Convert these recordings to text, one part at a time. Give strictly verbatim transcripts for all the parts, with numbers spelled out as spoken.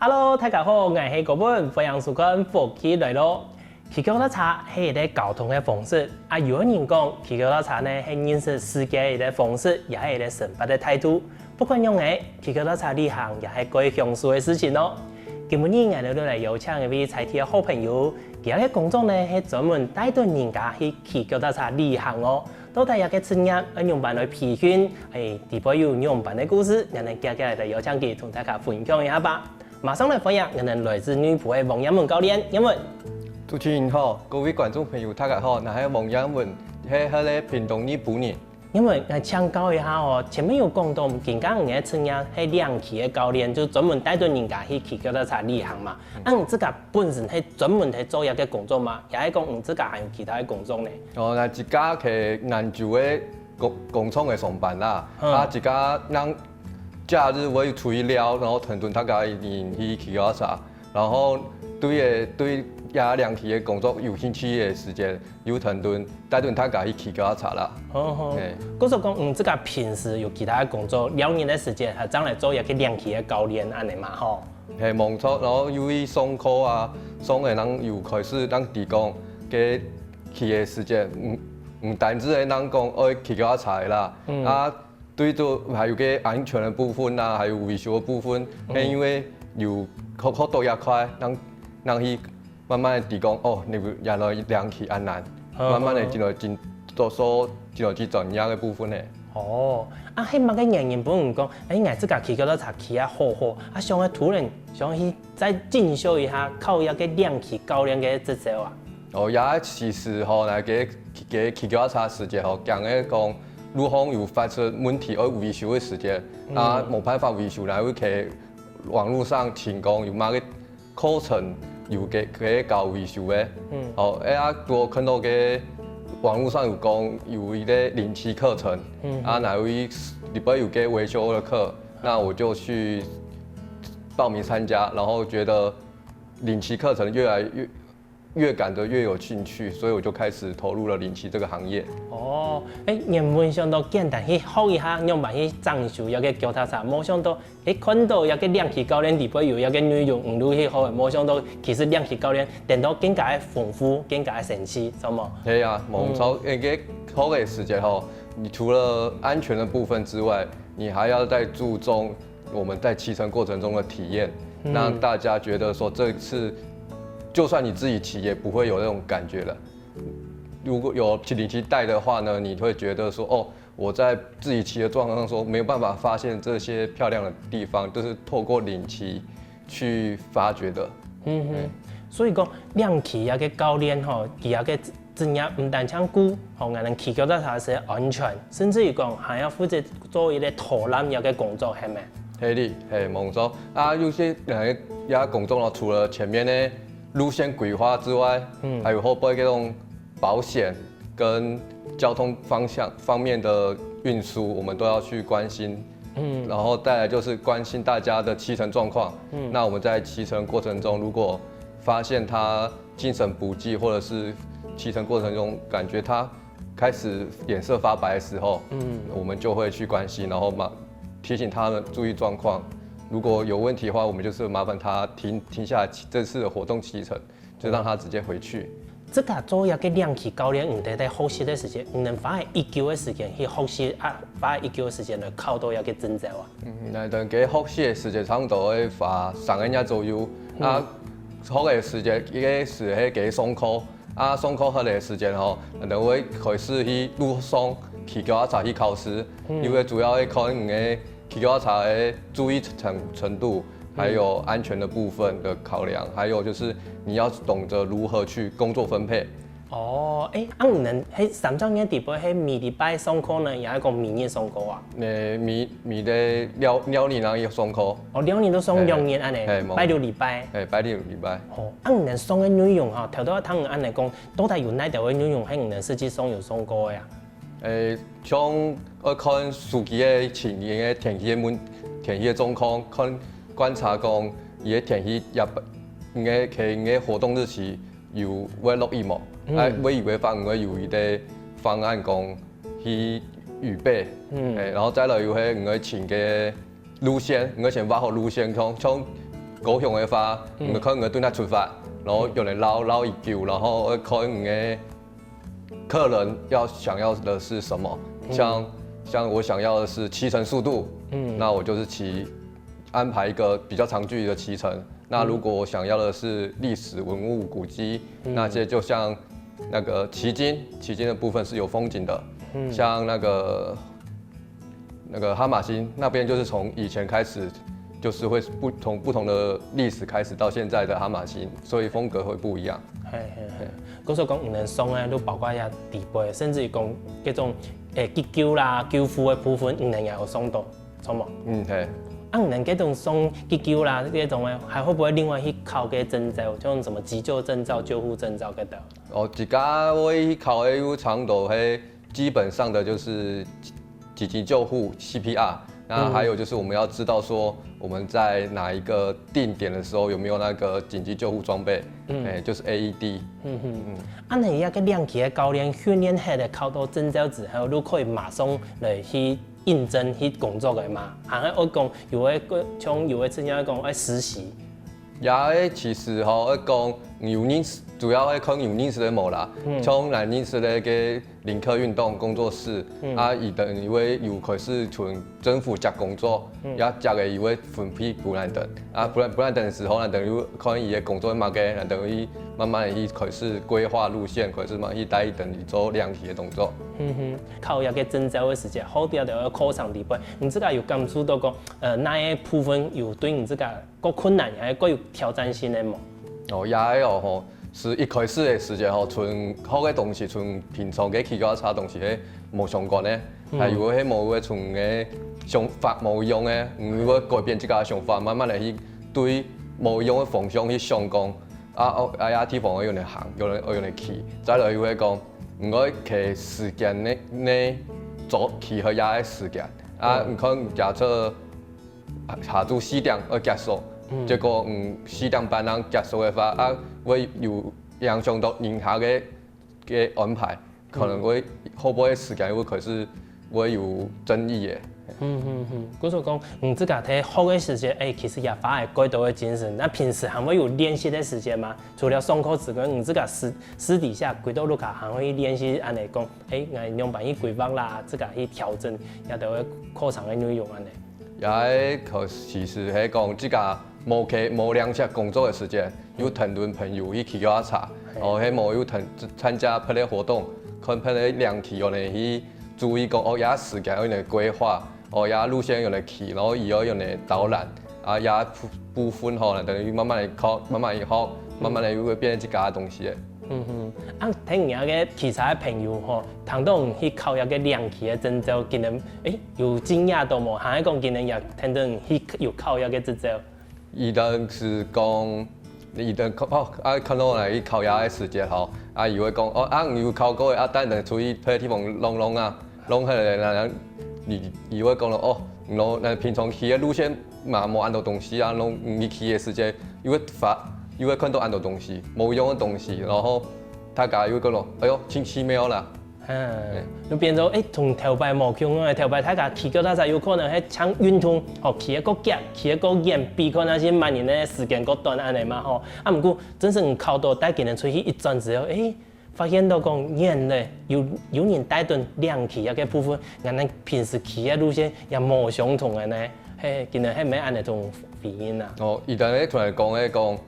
Hello，大家好，𠊎係高文，歡迎收看《福氣來了》。騎腳踏車係一個交通个方式，啊，有个人講，騎腳踏車呢係認識世界一個方式，也係一個生活个態度。不管仰仔，騎腳踏車旅行也係蓋享受个事情哦。今晡日𠊎兜就來邀請一位在地个好朋友，佢个工作呢係專門帶等人家去騎腳踏車旅行哦。到底這個職業愛仰般來培訓？哎，裡背有仰般个故事，𠊎等遽遽來邀請佢同大家分享一下吧。 馬上來歡迎𠊎等來自內埔个王彥文教練，彥文。主持人好，各位觀眾朋友，大家好，𠊎係王彥文，係，係咧屏東內埔人。彥文，𠊎請教一下哦，前面有講到，今下你个職業係領騎个教練，就專門帶等人家去騎腳踏車旅行嘛。嗯。啊，你自家本身係專門係做這個工作嗎？也係講你自家還有其他个工作呢？哦，𠊎自家係南州个工，工廠个上班啦，嗯。啊，自家人假日會出去尞，然後跈等大家一起去騎腳踏車。 然後對个，對這領騎个工作有興趣个時節，有跈等，帶等大家去騎腳踏車啦。好好。嘿。故所講，嗯，自家平時有其他个工作，尞日个時節，還正來做一個領騎个教練，恁仔嘛吼。嘿，無錯。然後由於上課啊，上个人有開始人知講，該騎个時節，毋，毋單止係人講愛騎腳踏車啦，嗯。啊， 對，就還有個安全个部分啊，還有維修个部分，嗯。係因為有學，學到這塊，人，人去慢慢个知講，哦，你原來領騎恁難，好，慢慢个好。進來進，做，做進來去專業个部分呢。哦，啊，係麼个原因分你講，哎，𠊎自家騎腳踏車騎啊好好，啊，想愛突然想去再進修一下，考一個領騎教練个執照啊？ 哦，也其實吼，該個，該個騎腳踏車時節吼，驚个講路項有發生問題愛維修个時節，嗯。啊，無辦法維修，然後去網路上尋講有麼个課程有該，該教維修个。嗯。哦，哎呀，我看到个網路上有講有一個領騎課程，嗯。啊，哪有一禮拜有個維修的課，那我就去報名參加，然後覺得領騎課程越來越 越感覺越有興趣，所以我就開始投入了領騎這個行業。哦，哎，原本想到簡單去學一下，仰般去整修一個腳踏車，無想到，哎，看到一個領騎教練裡背有一個內容，毋就去學，無想到其實領騎教練等到更加个豐富，更加个神奇，是無？係啊，無錯，嗯。因為學个時節吼，你除了安全的部分之外，你還要再注重 我們在騎乘過程中的體驗，嗯。讓大家覺得說這次就算你自己騎也不會有那種感覺了。如果有騎領騎帶的話呢，你會覺得說，哦，我在自己騎的狀況上說沒有辦法發現這些漂亮的地方，就是透過領騎去發掘的。嗯哼。哎。所以講，領騎啊个教練吼，佢啊个 職業毋單淨顧，吼，𠊎等騎腳踏車个安全，甚至於講還要負責做一個導覽這個工作，係無？係哩，係，無錯。啊，有些，呃，這工作咯，除了前面的路線規劃之外，嗯。還有後背這種保險跟交通方向方面的運輸，我們都要去關心。嗯。然後再來就是關心大家的騎乘狀況。嗯。那我們在騎乘過程中，如果發現他 精神不濟，或者是騎乘過程中感覺他開始臉色發白的時候，嗯。我們就會去關心，然後嘛，提醒他們注意狀況。如果有問題的話，我們就是麻煩他停，停下來騎，這次的活動騎乘，就讓他直接回去。自家做一個領騎教練，你兜在學習个時間，你能花幾久个時間去學習啊，花幾久个時間來考到這個證照啊？嗯，𠊎等个學習个時間差不多會花三個月左右。嗯。啊，學个時間，一個係該個上課， 啊，上課忒个時間吼，可能會開始去路上騎腳踏車去考試，嗯。因為主要會看你个騎腳踏車个注意程，程度，嗯。還有安全的部分的考量，還有就是你要懂得如何去工作分配。哦，欸，啊，你等係三隻月裡背係每禮拜上課呢，也係講每日上課啊？呃，每，每個尞，尞日那一上課。哦，尞日都上兩日恁呢，嘿，無。拜六禮拜。嘿，拜六禮拜。哦，啊，你等上个內容哈，頭頭聽你恁呢講， 到底有哪兜个內容係你等實際上有上過个啊？欸，像愛看司機个情形个天氣个問，天氣个狀況，看觀察講，佢个天氣也，應該，佢个活動日期有會落雨無？嗯。欸，會有个話，會有一個方案講去預備。嗯。欸，然後再來有係，你愛請个 路線，你愛先畫好路線，像，像高雄个話，你可能對那出發，然後有人嘮嘮一久，然後會看你个客人要想要的是什麼，像像我想要的是骑乘速度，嗯，那我就是骑安排一个比较长距离的骑乘。那如果我想要的是历史文物古迹，那些就像那个旗津，旗津的部分是有风景的，像那个那个哈马星那边就是从以前开始，就是会不同不同的历史开始到现在的哈马星，所以风格会不一样。嘿嘿嘿，故所講毋能送个，都包括遐底背，甚至於講這種誒急救啦、救護的部分，毋能也有送到，著無？嗯，嘿。啊，毋能這種送急救啦，這種个，還會不會另外去考个證照，像什麼急救證照、救護證照這兜？哦，自家會考个有差不多，嘿，基本上的就是紧急救护 C P R，那还有就是我们要知道说我们在哪一个定点的时候有没有那个紧急救护装备，嗯，哎，就是 A E D。嗯哼，啊，你這个兩栖个教練訓練下來，考到證照之後，你可以馬上來去應徵去工作个嘛？還係愛講有个像有个之前講愛實習，也个其实吼，愛講有認識，主要愛看有認識个無啦。像咱認識个个林克运动工作室，啊，佢等佢會有開始從政府接工作，也接个佢會分配布兰登，啊，布兰布兰登个時候，咱等於看佢个工作係麼个，咱等於慢慢个去開始規劃路線，開始慢慢去帶佢等去做兩棲个動作。嗯哼，考這个證照个時節，好點个課程底背，你自家有感受到講，呃，哪个部分有對你自家 較困難，也較有挑戰性个無？哦，也个哦吼，係一開始个時節吼，從學个東西，從平常个騎腳踏車東西係無相關个，還有个係無个從个想法無用个，你會改變自家个想法，慢慢个去對無用个方向去想講，啊哦，啊這地方愛用來行，用來愛用來騎，再來又會講，毋愛騎時間內內做騎好這个時間，啊，你看假設 下晝四點愛結束，結果嗯四點半正結束个話，啊會有影響到人客个个安排，可能會後背个時間會開始會有爭議个。嗯嗯嗯，故所講，你自家在學个時節，誒，其實也花了幾多个精神。那平時還會有練習个時間嗎？除了上課之外，你自家私私底下幾多落下還會去練習，恁樣講，誒，𠊎仰般去規劃啦，自家去調整，也都會課程个內容恁樣。 也个其實係講自家無去無兩隻工作个時間，有跈等朋友去騎腳踏車，哦，係無有跈參加別个活動，看別个兩棲有人去注意講，哦，這時間有人規劃，哦，這路線有人騎，然後以後有人導覽，啊，這部部分吼，等於慢慢个學，慢慢个學，慢慢个又會變成自家个東西个。嗯哼，啊，聽你个騎車个朋友吼，聽到你去考這个兩棲个證照，今年誒有驚訝到無？還係講今年也聽到你去有考這个執照？佢等係講，佢等哦，啊，看到𠊎來去考這个時節吼，啊，佢會講，哦，啊，你有考過个，啊，等等出去別个地方浪浪啊，浪下來，然後佢佢會講咯，哦，然後那平常騎个路線嘛，無恁多東西啊，然後你騎个時節，又會發，又會看到恁多東西，無用个東西，然後大家又會講咯，哎喲，真奇妙啦。 嗯，就變做誒，同頭擺無共樣个，頭擺大家騎腳踏車有可能係像運動，吼，騎个較遽，騎个較遠，比看那些慢人个時間較短恁樣嘛吼。啊，毋過真正考到帶佢等出去一轉之後，誒，發現到講，原來有有人帶等兩棲這个部分，𠊎等平時騎个路線也無相同个呢。嘿，佢等係毋係恁樣種回應啊？哦，佢等个同𠊎講个講，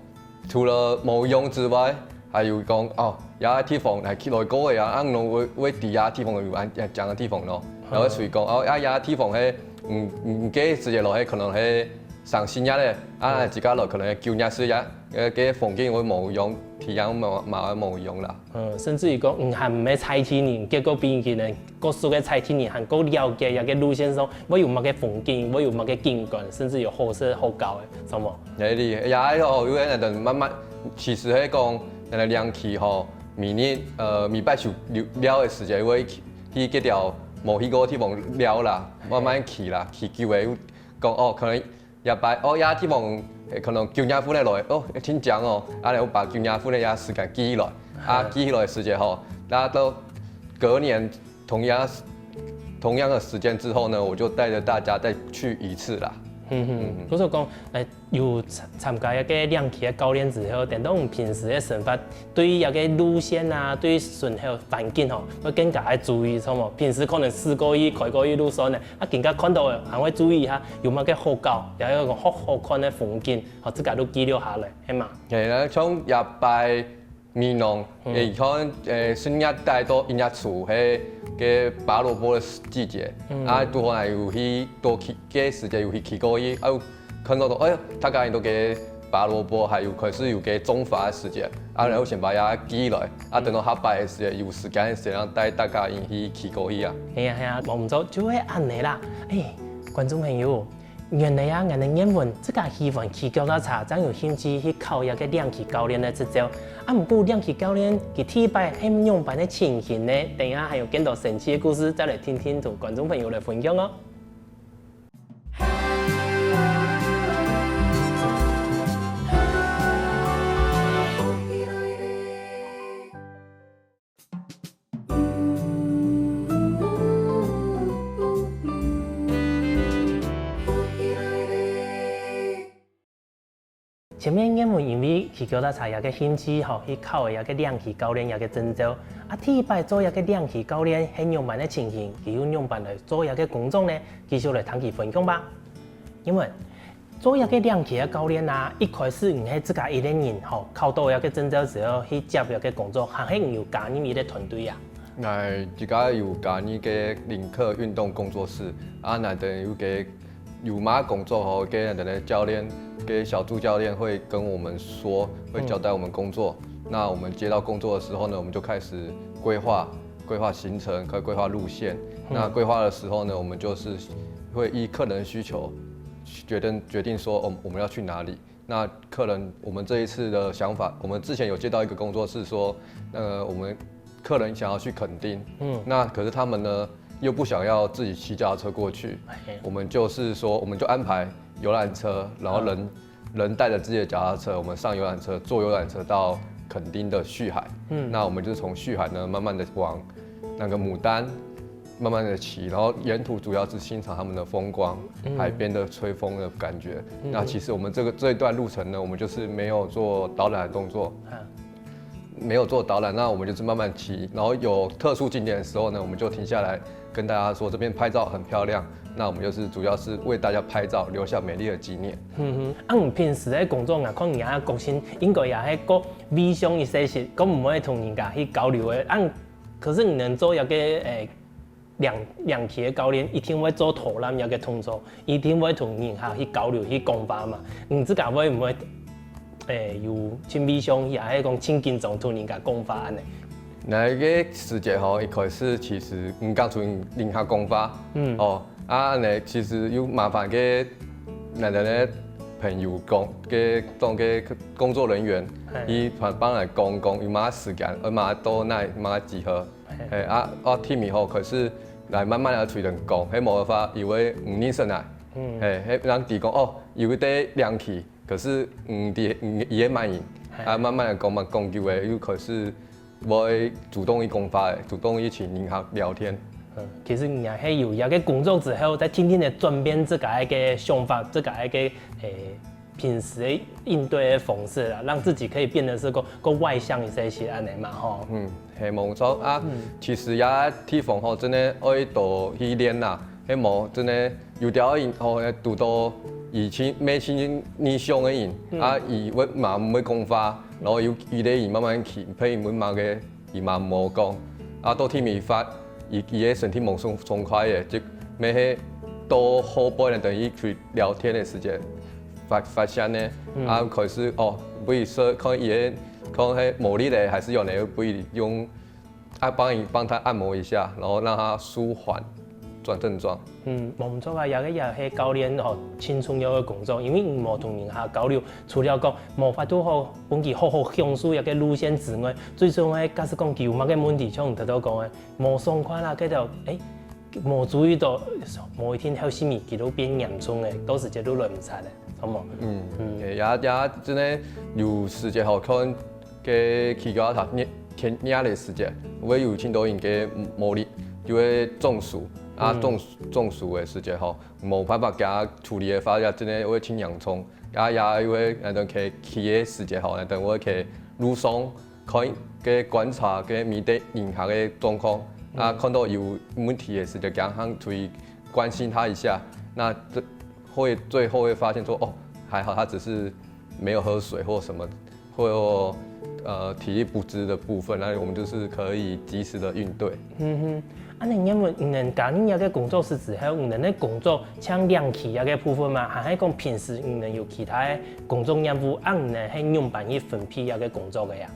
除了無用之外，還有講哦，這个地方還去來過个啊，啊，𠊎會會知這个地方有恁恁樣个地方咯。然後所以講哦，啊，這个地方係，嗯嗯，該時節落去可能係上新年个，啊，自家落可能係舊年時節，呃，該風景會無用，體驗嘛嘛會無用啦。嗯，甚至於講，嗯，還毋係在地人，結果比佢等 各式个在地人還較了解這个路線上會有麼个風景，會有麼个景觀，甚至有好食好搞个，係無？哎，你也哦，因為人等慢慢，其實係講，人兩棲吼，每日呃每擺就了了个時間，會去去該條無去過个地方了啦，慢慢去啦，去久个，講哦，可能 這擺哦，這地方可能九月份个來，哦，真靚哦，啊，來我把九月份个這時間記起來，啊，記起來个時間吼，那到隔年同樣同樣的時間之後呢，我就帶著大家再去一次啦。嗯哼，所以講，誒，有參參加一個兩棲个教練之後，等到你平時个生活，對於一個路線啊，對於身後環境吼，會更加个注意，著無？平時可能駛過去、開過去就算了，啊，今下看到个還會注意一下，有麼个好搞，也有講好好看个風景，吼，自家都記錄下來，係嘛？係啊，像這擺美濃，嗯。誒，可能，誒，十月底到一月初，係个拔蘿蔔个季節，嗯。啊，拄好還有去多去，个時節有去騎過去，啊，有看到講，哎喲，大家都个拔蘿蔔，還有開始有个種花个時節，啊，嗯。然後先把它記落來，啊，嗯。等到下擺个時節，有時間个時節，讓帶大家去騎過去啊。係啊，係啊，無毋著，就會恁呢啦。誒，觀眾朋友， 原來啊，𠊎等燕文自家喜歡騎腳踏車，正有興趣去考這個兩棲教練个執照。啊，毋過兩棲教練佢第一擺係仰般个情形呢？等一下還有更多神奇个故事，再來聽聽同觀眾朋友來分享哦。 前面燕文因為騎腳踏車這個興趣吼，去考了這個兩棲教練這個證照。啊，第一擺做這個兩棲教練係仰般个情形，佢又仰般來做這個工作呢？繼續來聽佢分享吧。燕文， 做這個兩棲个教練啊，一開始你係自家一個人吼，考到這個證照之後去接這個工作，還係你有加入一個團隊啊？𠊎自家有加入个領克運動工作室，啊，𠊎等有个有麼个工作吼，个𠊎等个教練，个小助教練會跟我們說，會交代我們工作。那我們接到工作的時候呢，我們就開始規劃，規劃行程，開，規劃路線。那規劃的時候呢，我們就是會依客人的需求， 決定，決定說，哦，我們要去哪裡。那客人，我們這一次的想法，我們之前有接到一個工作是說，呃，我們客人想要去墾丁，嗯。那可是他們呢，又不想要自己騎腳踏車過去，嘿。我們就是說，我們就安排遊覽車，然後人，嗯。人帶著自己的腳踏車，我們上遊覽車，坐遊覽車到墾丁的旭海。嗯。那我們就從旭海呢，慢慢地往那個牡丹， 慢慢地騎，然後沿途主要是欣賞他們的風光，嗯。海邊的吹風的感覺。嗯。那其實我們這個，這一段路程呢，我們就是沒有做導覽的動作，啊。沒有做導覽，那我們就是慢慢騎，然後有特殊景點的時候呢，我們就停下來跟大家說這邊拍照很漂亮，那我們就是主要是為大家拍照，留下美麗的紀念。嗯哼，啊，你平時个工作啊，看你啊，個性應該也係个內向一些些，个毋會同人家去交流个，啊， 可是你能做一個，誒，兩，兩棲个教練，一定會做導覽一個動作，一定會同人客去交流、去講話嘛。你自家會毋會，誒，有盡內向，也係講盡緊張同人家講話恁呢？該個時節吼，一開始其實毋敢同人客講話，嗯。哦，啊，恁呢其實有麻煩个，𠊎等个朋友講，个，當个工作人員，嘿。佢幫，幫𠊎講講，有麼个時間，愛麼个到哪，麼个集合。 嘿。嘿，啊，啊，聽以後，可是來慢慢地同人講，嘿，無辦法，因為毋認識啊。嗯。嘿，嘿，人佢講，哦，有一個兩棲，可是，嗯，佢，嗯，佢係麼人，嘿。啊，慢慢地講嘛，講久了，又可是會主動去講話的，主動去尋人客聊天。嗯，其實你也係有一個工作之後，再天天的轉變自家一個想法，自家一個，誒， 平時个應對个方式啦，讓自己可以變得係个，个外向一些些恁呢嘛吼。嗯，係，無錯啊。嗯。其實這地方吼，真个愛多去練啦。係無，真个有兜人吼，堵到以前，乜盡內向个人，嗯。啊，佢會嘛毋會講話，然後有一個人慢慢去，陪佢問麼个，佢嘛無講。啊，到天尾發，佢，佢个身體無爽，爽快个，就乜係到後背呢，等於去 聊天个時節發，發現呢，嗯。啊，開始，哦，不如說，看佢个，看係無力咧，還是有呢，不如用，啊，幫你，幫他按摩一下，然後讓他舒緩，轉症狀。嗯，無毋著啊，這個也係教練吼，盡重要个工作，因為你無同人客交流，除了講無法度好，分佢好好享受這個路線之外，最重要个，假使講佢有麼个問題，像你頭頭講个，無爽快啦，該條，誒， 無注意到，無一定後續佢就變嚴重个，到時節就來毋掣个，好無？嗯，嗯。誒，也，也真个有時節吼，可能个騎腳踏車，天，天熱个時節，會有盡多人个無力，就會中暑。啊，中中暑个時節吼，無辦法佢處理个話，也真个會盡嚴重。啊，也因為𠊎等去去个時節吼，𠊎等會去路上看个觀察个每個人客个狀況，啊，看到有問題个時節，佢行去關心他一下，那這會最後會發現說，哦，還好他只是沒有喝水或什麼，或呃體力不支的部分，那我們就是可以及時的應對。嗯哼，啊，你認為你等加入這個工作室之後，你等个工作像兩期這個部分嘛，還係講平時你等有其他个工作任務，啊，你等係仰般去分配這個工作个呀？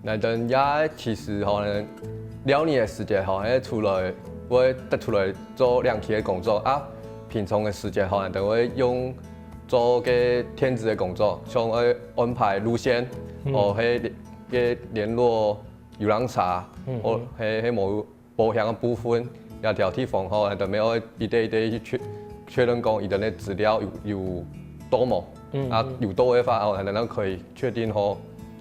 那等也其實吼呢，尞日个時節吼，係出來會得出來做兩期个工作啊。平常个時節吼，就會用做个兼職个工作，像愛安排路線，哦，係个聯絡遊覽車，哦，係係無保險个部分，這條地方吼，就愛一個一個去確確認講佢等个資料有有到無，啊有到个話，哦，就可以確定吼。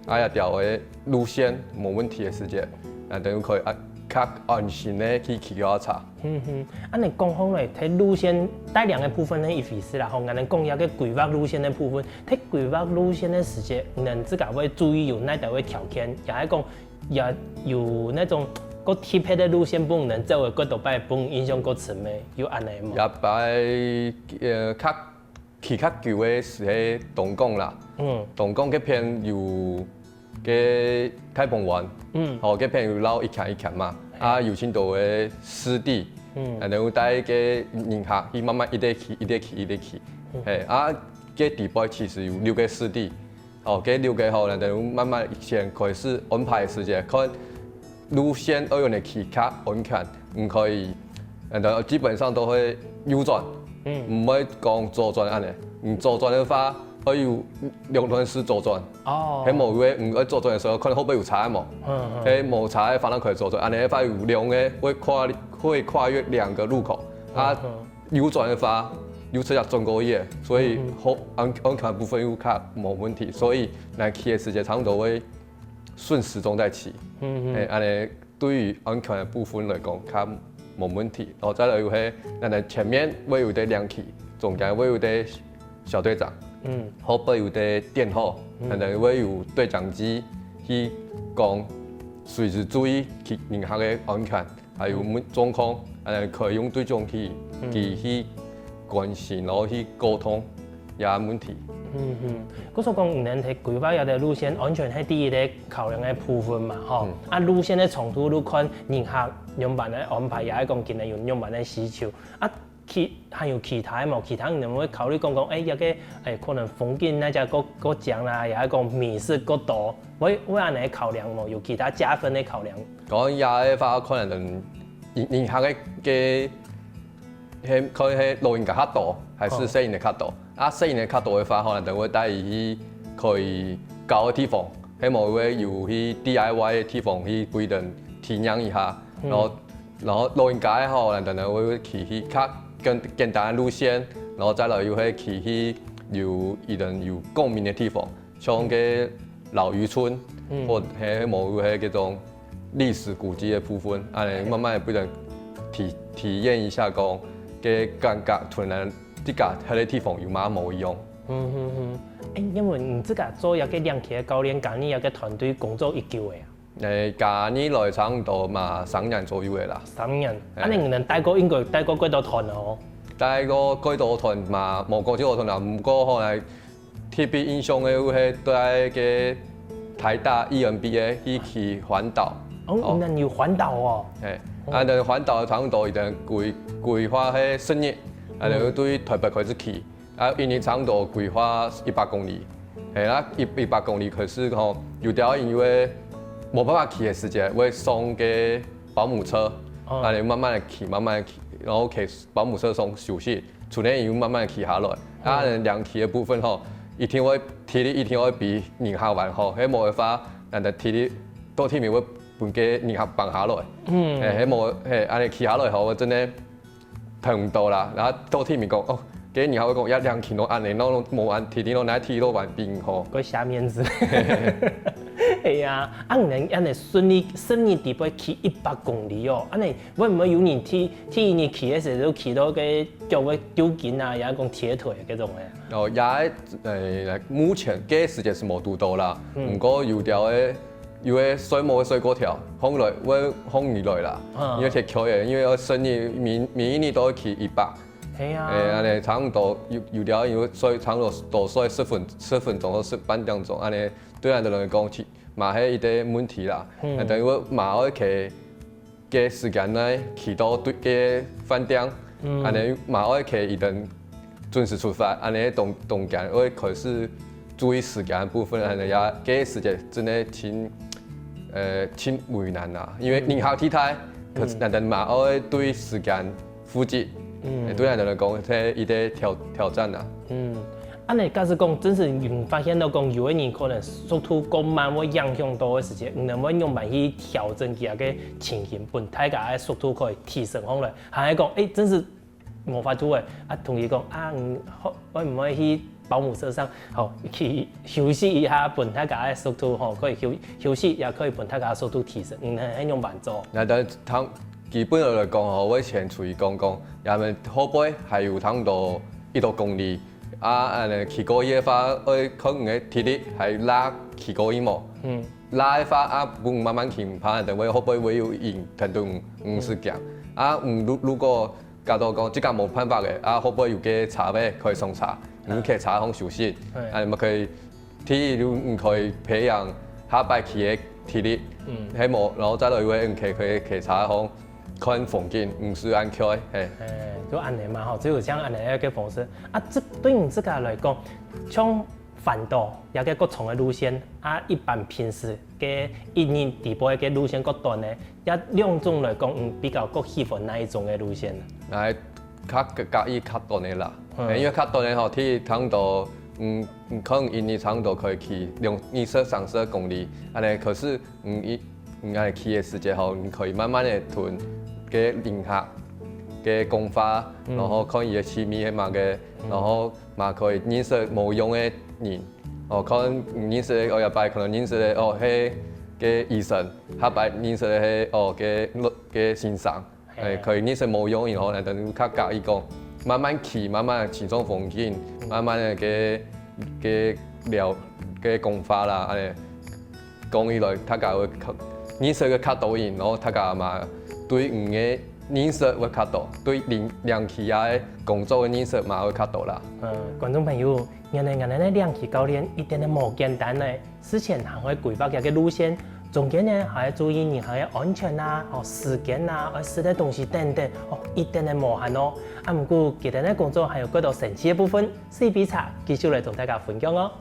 啊，這條个路線無問題个時節，啊，等於可以啊較安心个去騎腳踏車。嗯哼，啊，你講好咧，在路線帶領个部分呢一回事啦，吼，𠊎等講一下个規劃路線个部分，在規劃路線个時節，你等自家會注意有哪兜个條件，也係講也有那種較特別个路線，分你等走个較多擺，分你印象較深个，有恁呢無？這擺呃較 騎較久个係東港啦，東港該片有个大鵬灣，吼，該片有繞一圈一圈嘛，啊有盡多个濕地，然後帶个人客去慢慢一直騎，一直騎，一直騎，嘿，啊該底背其實有六个濕地，哦，該六个吼，然後慢慢先開始安排時間，看 路線愛仰般騎較安全，毋可以，呃，基本上都會右轉，毋會講左轉恁呢。你左轉个話，愛有兩段式左轉，哦，係無个，你愛左轉个時候，看後背有車無？係無車个話，正可以左轉，恁呢个話有兩个會跨會跨越兩个路口，啊，右轉个話，又直接轉過去个，所以好安安全部分又較無問題，所以𠊎騎个時間差不多會 順時鐘在騎，嗯嗯，欸，恁呢對於安全个部分來講，較無問題。然後再來又係，𠊎等前面會有兜領騎，中間會有兜小隊長，嗯，後背有兜電號，𠊎等會有對講機去講，隨時注意去人客个安全。 還有問狀況，呃，可以用對講機，機去關心，然後去溝通這問題。嗯嗯，故所講，你等在規劃這个路線，安全係第一个考量个部分嘛，吼。啊，路線个長度，你看人客仰般个安排，也係講今日有仰般个需求。啊，其還有其他个無？其他人會考慮講講，欸，這个欸，可能風景那隻過過靚啦，也係講美食過多，會會恁呢考量無？有其他加分个考量？ 講這个話，可能人人客个个，係可能係老人家較多，還係細人仔較多？啊，細人仔較多个話，可能等會帶佢去可以搞个地方，係無會有去D I Y个地方去分佢等體驗一下，然後然後老人家个吼，可能等會去去較簡簡單个路線，然後再來又係去去有佢等有共鳴个地方。 像个老漁村，或係無个該種歷史古蹟个部分，恁呢慢慢个分人體體驗一下講，个感覺同人自家歇个地方有麼無一樣。嗯嗯嗯，欸，因為你自家做這个領騎个教練，跟你這个團隊工作已久个啊？欸，加入來差毋多嘛三年左右个啦。三年，恁呢你等帶過應該帶過幾多團哦？帶過幾多團嘛，無講幾多團啦，毋過吼來 特別印象个就係在个台大E M B A去騎環島。哦，恁有環島哦。係，啊，等環島差毋多一定規規劃係十日，啊，等對台北開始騎，啊，一日差毋多規劃一百公里。係啊，一一百公里可是吼，有條因為無辦法騎个時節，會送个保姆車，啊，你慢慢个騎，慢慢个騎，然後騎保姆車上休息。 除了又慢慢騎下來。啊，領騎个部分吼，一定會體力一定會比人較好吼，係無个話，人个體力到頂面會分个人較放下來。嗯，係無，係恁呢騎下來吼，真个疼毋到啦。然後到頂面講，哦，个人較會講，也領騎到恁呢，然後無恁體力，然後哪體力都還比人好。過下面子。係啊，啊你等恁樣順利十日底背騎一百公里哦，恁樣會毋會有人第第一日騎个時候就騎到个腳會抽筋啊，也講鐵腿該種个？哦，也呃，目前个時節係無堵到啦，毋過有條个有个睡目个睡過頭，䟘來會䟘起來啦，因為忒𤸁个，因為愛十日每每一日都愛騎一百。 係啊。誒，恁樣差毋多有有條有睡，差毋多多睡十分十分鐘到十半點鐘，恁樣對𠊎兜來講，其嘛係一個問題啦。嗯。但因為嘛愛騎个時間內騎到對个飯店，嗯。恁樣嘛愛騎一等準時出發，恁樣中中間會開始注意時間个部分，恁樣也个時間真个真呃真為難啊，因為人客地帶，可是嗯。但但嘛愛對時間 負責，嗯。對𠊎兜來講，係一個挑挑戰啊。嗯，恁樣假使講，真係有發現到講，有个人可能速度過慢，會影響到个時節，你等會仰般去調整佢个情形，分大家个速度可以提升上來？還係講，誒，真係無法度誒，啊，同佢講啊，嗯，好，會毋會去 保姆車上，吼，去休息一下，分大家个速度吼，可以休休息，也可以分大家个速度提升。嗯，係仰般做？那但係基本上來講吼，𠊎先注意講講，也毋後背還有差毋多一多公里，啊，恁樣騎過去个話，愛看你个體力，還拉騎過去無？嗯。拉个話啊，毋慢慢騎毋怕，等會後背會有人跟到你，毋使驚。啊，嗯，如如果 假到講，這下無辦法个，啊，後背有个車位可以上車，你騎車項休息，嘿。啊，你嘛可以，第一，你可以培養下擺騎个體力，嗯。係無，然後再來一個，你可以可以騎車項看風景，毋使恁𤸁，嘿。嘿，就恁樣嘛吼，只有像恁樣个方式。啊，這對你自家來講，像環島這個各種个路線，啊，一般平時个一日底背个路線較短呢，這兩種來講，你比較較喜歡哪一種个路線呢？哎，較較較意較短个啦。嗯。因為較短个吼，第一差毋多，嗯，嗯，可能一日差毋多可以騎兩二十、三十公里，恁樣。可是，嗯，一，嗯，恁樣騎个時節吼，你可以慢慢个同个人客个講話，嗯。然後看佢个趣味係麼个，嗯。然後嘛可以認識無樣个人。 哦，可能認識个，哦，這擺可能認識个，哦，係个醫生，下擺認識个係，哦，个律个先生，嘿。哎，可以認識無樣个人，吼，來等於較加一講，慢慢騎，慢慢欣賞風景，慢慢个个个聊个講話啦，恁樣講起來，大家會較認識个較多人，然後大家嘛對你个認識會較多，對領領騎个工作个認識嘛會較多啦。嗯，觀眾朋友， 原來𠊎等个領騎教練一點都無簡單呢，事前還愛規劃這個路線，中間呢還愛注意人客个安全啊、哦，時間啊、愛食个東西等等，哦，一點都無閒哦。啊，毋過佢等个工作還有幾多神奇个部分，水杯茶繼續來同大家分享哦。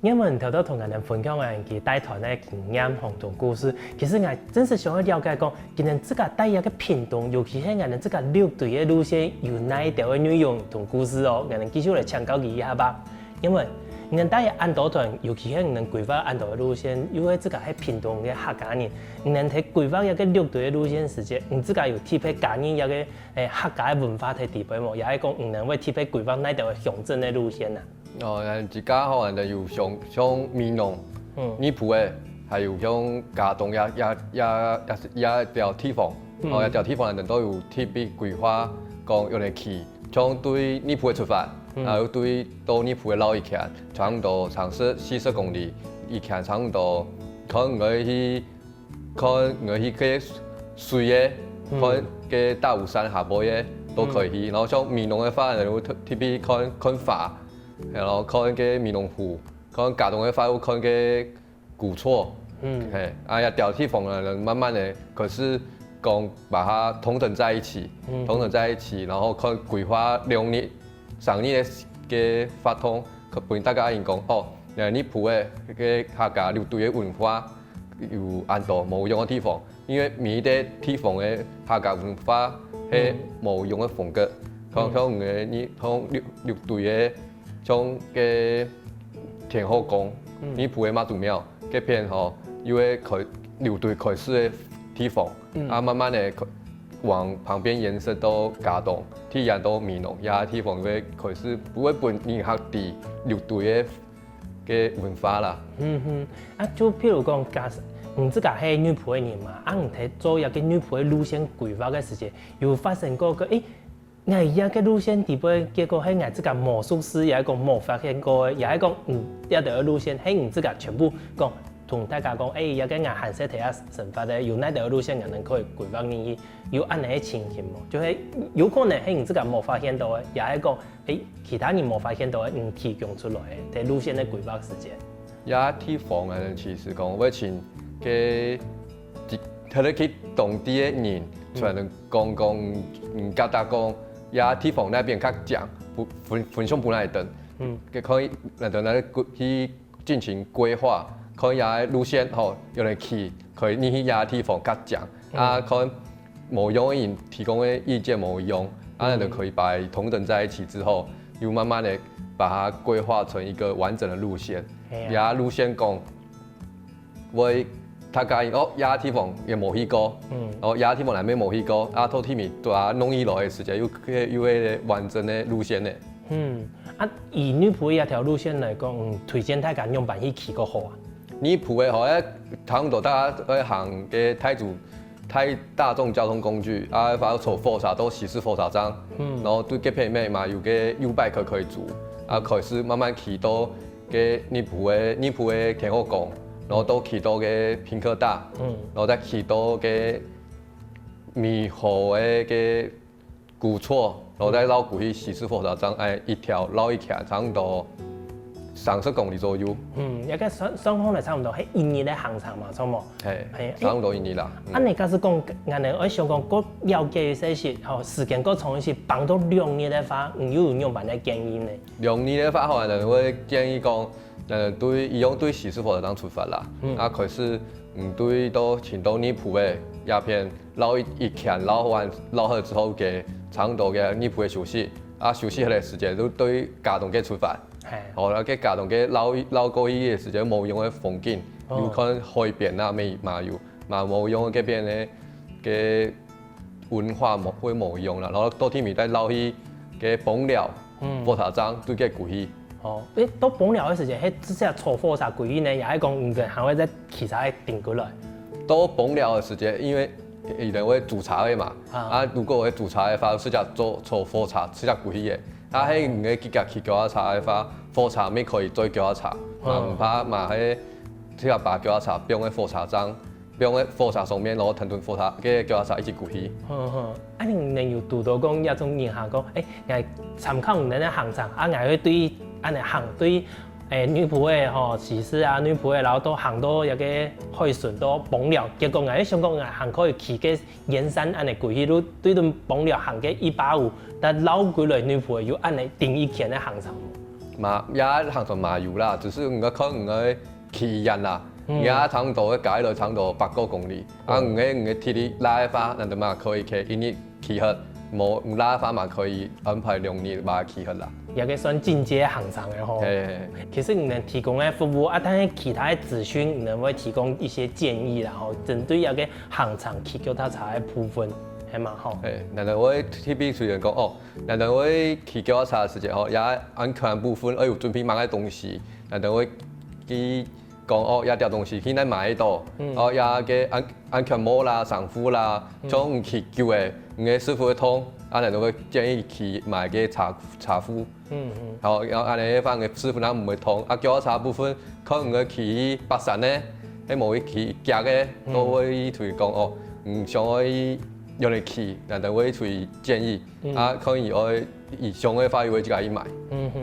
𠊎等頭頭同𠊎等分享个佢帶團个經驗同同故事，其實𠊎真實想愛了解講，佢等自家帶這個屏東，尤其係𠊎等自家六堆个路線，有哪一條个內容同故事哦？𠊎等繼續來請教佢一下吧。 因為你等帶恁多團，尤其係你等規劃恁多个路線，又係自家係屏東个客家人，你等在規劃這個六堆个路線時節，你自家有特別加入這個，誒，客家个文化在裡背無？也係講你等會特別規劃哪條个鄉鎮个路線啊？哦，𠊎自家吼，𠊎等有像像美濃、嗯。二埔个，還有像佳冬這這這這這條地方，嗯。哦，這條地方𠊎等都有特別規劃，講用來去 從對二埔个出發，嗯。然後對到二埔个繞一圈，差毋多三十、四十公里，一圈差毋多，看你愛去，看你愛去个水个，嗯。看个大武山下背个都可以去。嗯。然後像美濃个話，然後特特別看看花，然後看个美濃湖，看佳冬个話，又看个 古厝。嗯。嘿，啊，這條地方呢，慢慢个開始講把它統整在一起，嗯。統整在一起，然後看規劃兩日、三日个个活動，分大家應講，哦，呃，二埔个个客家六堆个文化有恁多無樣个地方，因為每一個地方个客家文化係嗯。無樣个風格。像像个你像六六堆个，像个天后宫，嗯你普个妈祖庙，这片吼，有个开六堆开始个地方，嗯啊，慢慢的往旁边延伸到加东，去延到美浓，也地方会开始不会分人客地六堆个个文化啦。嗯哼，啊，就譬如讲，假使你自家係內埔个人嘛，啊，你在做一个內埔个路線规划个時節，有發生過个，誒，𠊎這个路線底背，結果係𠊎自家無熟識，也係講無發現過个，也係講，嗯，這條个路線係你自家全部講同大家講，誒，這个𠊎還係在這生活个，有哪條个路線𠊎能可以规划入去，有恁樣个情形無？就係有可能係你自家無發現到个，也係講，誒，其他人無發現到个，你提供出來个，在路線个规划時節。 也地方个人其實講，會請个，特別去當地个人，出來講講，嗯，甲大講，也地方那邊較靚，不分分享分來等，嗯，可以那等那个去進行規劃，可以也路線吼，有人去，可以你去也地方較靚，啊，可能無用个人提供个意見無用，啊，那就可以把同等在一起之後，又慢慢的把它規劃成一個完整的路線。係啊，也路線講，會大家哦，也地方也無去過，嗯哦，也地方內面無去過，啊，到地面對啊，弄一來的時間又又會完整的路線呢。嗯，啊，以內埔這條路線來講，嗯，推薦大家仰般去騎較好啊？內埔个吼，誒，差不多大家愛行个大眾大大眾交通工具，啊，反正坐火車到西勢火車站，嗯然後對隔壁面嘛有个U-Bike可以租，啊，開始慢慢騎到个內埔个內埔个天后宮，然後到騎到个屏科大，嗯然後再騎到个美和个个古厝，然後再繞過去西勢火車站，哎，一條繞一圈，差不多三十公里左右。嗯，這个算算下來差毋多係一日个行程嘛，著無？嘿嘿，差不多一日啦。嗯啊，你假使講，恁樣，𠊎想講，過了解一些是，吼，時間過長一些，放到兩日个話，你又有仰般个建議呢？兩日个話，可能會建議講，呃，對，一樣對西勢火車站出發啦。嗯啊，可是，嗯，對到青島內埔个這片，繞一一圈，繞完繞好之後个，差不多个內埔个休息，啊，休息个時間就對加東个出發。嘿，好，那个加東个繞一繞過去个時間，無用个風景，哦有看海邊啊，乜嘛有，嘛無用个該片个个文化無會無用啦。然後到地面再繞去个枋寮，嗯火車站對个過去。哦，誒，到枋寮个時間，係直接坐火車過去呢，也係講毋使還會再騎車頂過來？到枋寮个時間，因為一定會租車个嘛，啊啊，如果會租車个話，直接坐坐火車直接過去个。啊，係你个自家騎腳踏車个話，火車乜可以載腳踏車，嘛毋怕嘛係直接把腳踏車放在火車站，放在火車上面，然後跈等火車个腳踏車一起過去。哼哼，啊，你能有堵到講這種人客講，誒，𠊎參考你个行程，啊，𠊎會對恁樣行對，誒，內埔个吼，西勢啊，內埔个，然後都行到一个海脣到枋寮，結果𠊎想講𠊎還可以騎个沿山恁樣過去，路對等枋寮行个一百五，但繞過來內埔个有恁樣頂一天个行程無？嘛，也行程嘛有啦，只是你个看你个體驗啦，嗯也差不多个加起來差不多八个公里，啊，你个你个體力拉个話，那就嘛可以去一日騎去，無毋拉个話嘛可以安排兩日把它騎去啦。也个算進階行程个吼。嘿，其實你能提供个服務啊，但是其他个資訊你能會提供一些建議啦吼，針對這个行程騎腳踏車个部分，係嘛吼？嘿，那就會特別推薦講哦，那就會騎腳踏車个時節吼，也安全部分愛有準備麼个東西，那就會去講哦，這條東西去哪買得到，嗯哦，這个安安全帽啦、衫褲啦，像你騎久个，你个屎朏會痛，啊，那就會建議去買个車車褲。嗯嗯。好，然後恁樣个話，你个屎朏也毋會痛。啊，腳踏車部分，可能你去爬山呢，係無去騎腳个，嗯都會推講哦，嗯，想愛用來騎，那就會推建議。嗯啊，可以愛以上个話，又會自家去買。嗯哼。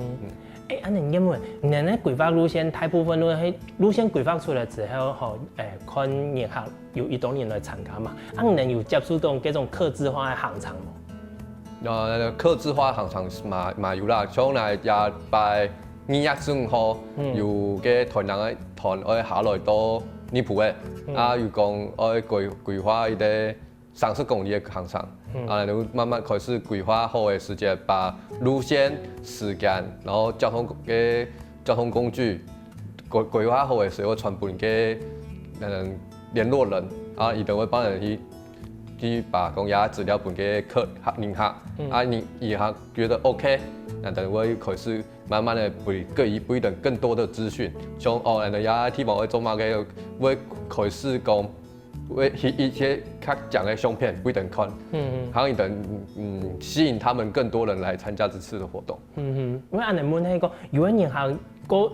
誒，恁樣因為你个規劃路線大部分都係路線規劃出來之後，吼，誒，看人客有幾多人來參加嘛，啊，你能有接觸到這種客製化个行程無？呃，客製化行程嘛嘛有啦，像來這擺二月十五號，嗯有个團人个團愛下來到內埔个，嗯啊，有講愛規規劃一个三十公里个行程，啊，就慢慢開始規劃好个時間，把路線、時間，然後交通个交通工具規規劃好个時候，傳分个嗯聯絡人，啊，佢等會幫人去去把講這資料分个客客人客，啊，人人客覺得 OK，那等會開始慢慢个分个分等更多的資訊，像哦，人家地方會做麼个，會開始講。 會去一些較靚个相片分等看，嗯嗯，還有等嗯吸引他們更多人來參加這次的活動。嗯哼，因為恁樣問係講，有个人還過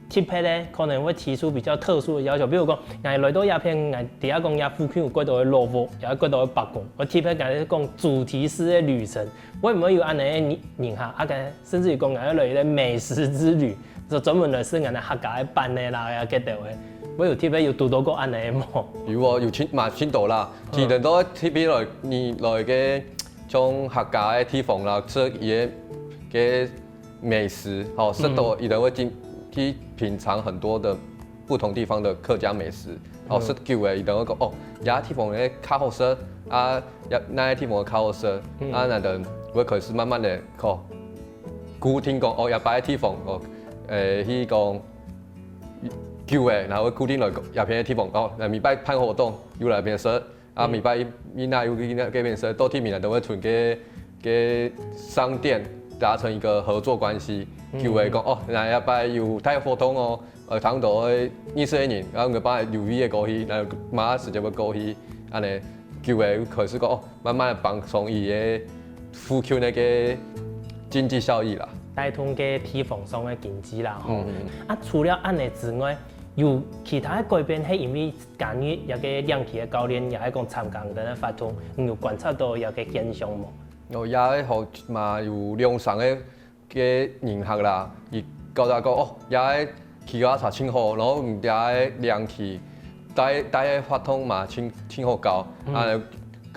特別个，可能會提出比較特殊的要求，比如講，𠊎來到這片，𠊎知影講這附近有幾多个老屋，也有幾多个伯公，𠊎特別同佢講主題式个旅程，會毋會有恁樣个人客？啊，甚至於講，𠊎愛來一個美食之旅， 就專門來食𠊎等客家个粄仔啦，啊，該兜个。會有特別有堵到過恁樣个無？有哦，有盡嘛盡多啦。嗯，其實都特別來，你來个像客家个地方啦，食佢个个美食，吼，食到一定會進去品嘗很多的不同地方的客家美食。哦，食久了，一定會講哦，這地方个較好食啊，這那个地方个較好食啊，那等會開始慢慢的，吼，固定講哦，這擺个地方哦，誒，去講久了，然後會固定來這片个地方哦，那每擺辦活動又來這片食，啊，每擺一那又去那這片食，到天明都會同个个商店達成一個合作關係，久了講哦，那這擺有大活動哦，呃，當多認識个人，然後𠊎幫留意个過去，然後馬上時間會過去，恁樣久了開始講哦， 慢慢个放鬆佢个附近个經濟效益啦。帶動个地方上个經濟啦，吼。嗯嗯。啊，除了恁樣之外，有其他个改變，係因為加入這個領隊个教練，也係講參加你等个活動，你有觀察到這個現象無？哦，也好嘛有兩三個个人客啦，佢教大家講，哦，這个騎腳踏車盡好，然後你這个領隊帶帶个活動嘛盡盡好搞，啊，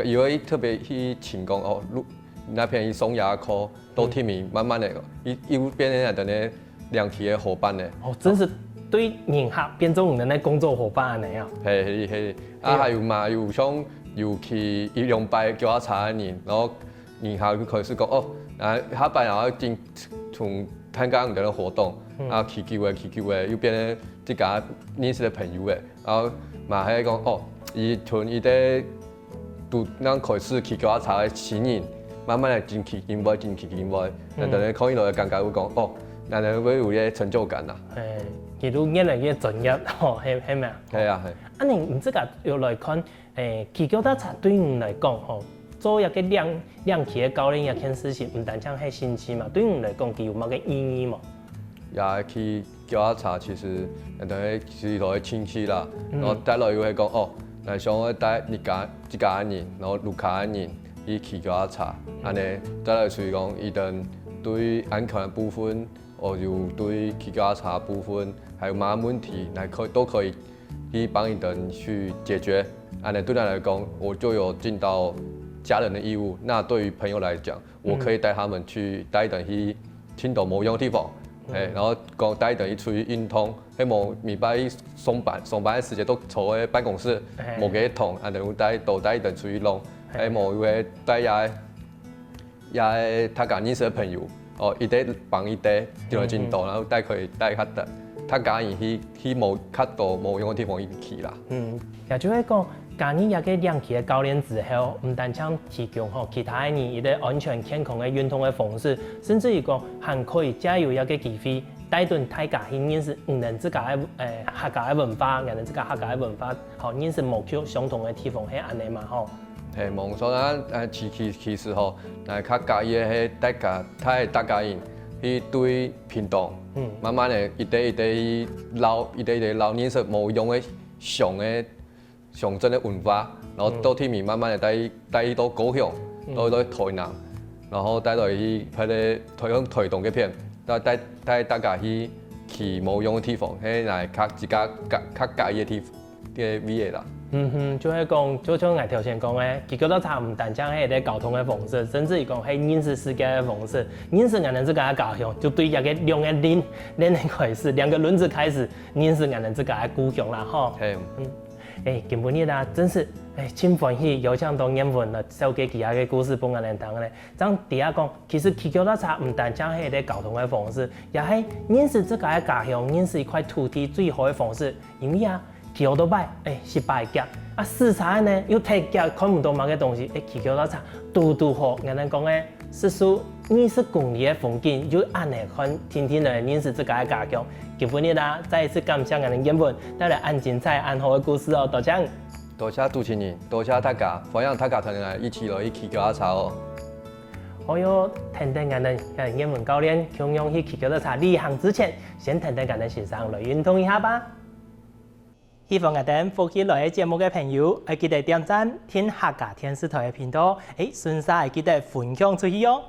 有一特別去請講哦，路那片去送這課，到天明慢慢个，又又變成等个領隊个伙伴呢。哦，真是對人客變做你等个工作伙伴呢啊。係係係，啊，還有嘛，有像有騎一兩擺腳踏車个人，然後 然後就開始講哦，啊，下擺然後進同參加你等个活動，啊，騎久了騎久了，又變成自家認識个朋友了，然後嘛係講哦，佢同佢个都正開始騎腳踏車个新人，慢慢个進去進步，進去進步，那等个看起來个感覺會講哦，那等會有一個成就感啦。誒，佢都越來越專業，吼，係係無？係啊係。啊，你你自家有來看 誒，騎腳踏車對你來講吼，做一個領領騎个教練這件事情，毋單淨係興趣嘛，對你來講，佢有麼个意義無？也騎腳踏車其實，呃，等於是一個興趣啦，然後帶來又會講，哦，來想愛帶一家一家人，然後屋下人去騎腳踏車，恁樣帶來屬於講，佢等對安全个部分，哦，有對騎腳踏車个部分，還有麼个問題，來可都可以 去幫佢等去解決。恁樣對佢來講，我就有盡到家人的義務。那對於朋友來講，我可以帶他們去帶佢等去盡多無樣个地方，誒，然後講帶佢等去出去運動，係無每擺上班上班个時間都坐在辦公室，無幾多動，恁樣帶都帶佢等出去弄，係無又會帶佢 也係大家認識个朋友，哦，一個幫一個，就來盡多，然後帶可以帶較多，大家人去去無較多無樣个地方去騎啦。嗯，也就係講，加入這個領騎个教練之後，毋單淨提供吼其他个人一個安全健康个運動个方式，甚至於講還可以藉由這個機會，帶等大家去認識你等自家个誒客家个文化，你等自家客家个文化，好認識無相同个地方，係恁樣嘛吼。 係，無錯啊，呃，其其其實吼，呃，較加意个係大家，大大家人去對屏東，嗯，慢慢个一個一個去撈，一個一個撈認識無樣个鄉个鄉鎮个文化，然後到天明慢慢个帶帶去到高雄，到到台南，然後帶到去別个台灣台東該片，帶帶帶大家去去無樣个地方，係來較自家較較加意个地个味个啦。嗯哼，就係講，就像𠊎頭先講个，騎腳踏車毋單淨係一個交通个方式，甚至於講係認識世界个方式，認識𠊎等自家个家鄉，就對這個兩個輪輪開始，兩個輪子開始認識𠊎等自家个故鄉啦，吼。係。嗯。哎，今晡日啊，真是哎，盡歡喜邀請到燕文來紹介佢个故事分𠊎等聽咧。正知啊講，其實騎腳踏車毋單淨係一個交通个方式，也係認識自家个家鄉、認識一塊土地最好个方式。因為啊，騎奧多拜，哎，十八腳，啊，駛車呢又忒遽，看毋到麼个東西，哎，騎腳踏車堵堵好。𠊎等講个 四十、二十公里个風景，又恁呢看定定來認識自家个家鄉。今晡日啊，再一次感謝𠊎等燕文帶來恁精彩、恁好个故事哦，多謝。多謝主持人，多謝大家，歡迎大家同𠊎一起來去騎腳踏車哦。好喲，等等𠊎等燕文教練共樣去騎腳踏車旅行之前，先等等𠊎等先生來運動一下吧。 喜歡𠊎等福氣來个節目个朋友，愛記得點讚、訂客家電視台个頻道，誒，順續愛記得分享出去哦。